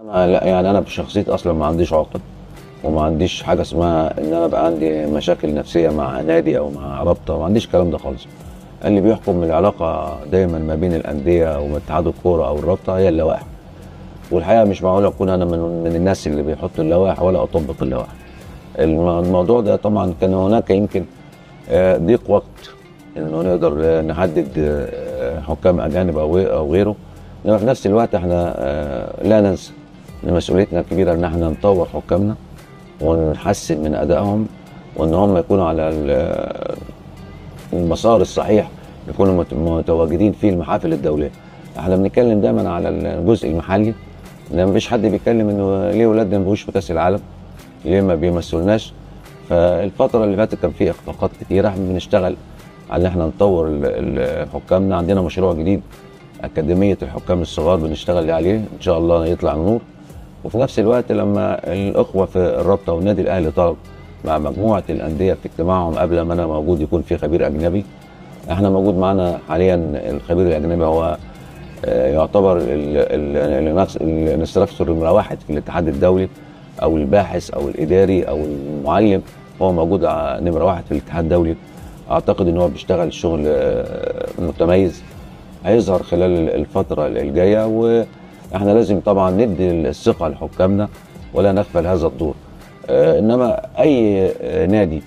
لا يعني انا بشخصيتي اصلا ما عنديش عقد، وما عنديش حاجة اسمها ان انا بقى عندي مشاكل نفسية مع نادي او مع رابطه، ما عنديش الكلام ده خالص. اللي بيحكم العلاقة دايما ما بين الاندية واتحاد الكورة او الرابطة هي اللوائح، والحقيقة مش معقول اكون انا من الناس اللي بيحطوا اللوائح ولا اطبق اللوائح. الموضوع ده طبعا كان هناك يمكن ضيق وقت انه نقدر نحدد حكام اجانب او غيره، انما في نفس الوقت احنا لا ننسى ان مسؤوليتنا الكبيرة ان احنا نطور حكامنا ونحسن من ادائهم، وان هم يكونوا على المسار الصحيح، يكونوا متواجدين في المحافل الدولية. احنا بنتكلم دايما على الجزء المحلي، لما مفيش حد بيتكلم انه ليه ولادنا ما بيبقوش في كاس العالم، ليه ما بيمثلناش. فالفتره اللي فاتت كان في اخفاقات كتيرة، احنا بنشتغل على ان احنا نطور حكامنا. عندنا مشروع جديد اكاديمية الحكام الصغار بنشتغل عليه، ان شاء الله يطلع النور. وفي نفس الوقت لما الاخوة في الرابطة والنادي الاهلي طلب مع مجموعة الاندية في اجتماعهم قبل ما انا موجود يكون في خبير اجنبي، احنا موجود معانا حاليا الخبير الاجنبي، هو يعتبر ال instructor نمره واحد في الاتحاد الدولي، او الباحث او الاداري او المعلم، هو موجود نمره واحد في الاتحاد الدولي. اعتقد ان هو بيشتغل شغل متميز هيظهر خلال الفترة الجاية، واحنا لازم طبعا ندي الثقة لحكامنا ولا نغفل هذا الدور. انما اي نادي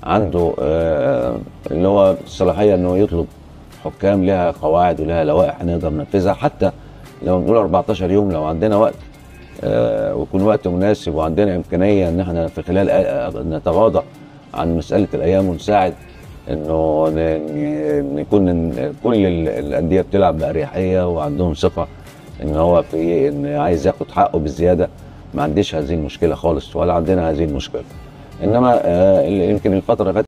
عنده اللي هو الصلاحية انه يطلب حكام لها قواعد ولها لوائح نقدر ننفذها، حتى لو نقول 14 يوم لو عندنا وقت ويكون وقت مناسب وعندنا امكانية ان احنا في خلال نتغاضى عن مسالة الايام ونساعد انه نكون كل الاندية بتلعب باريحية وعندهم ثقة ان هو في ان عايز ياخد حقه بالزيادة. ما عنديش هذه المشكلة خالص ولا عندنا هذه المشكلة. انما يمكن الفترة اللي فاتت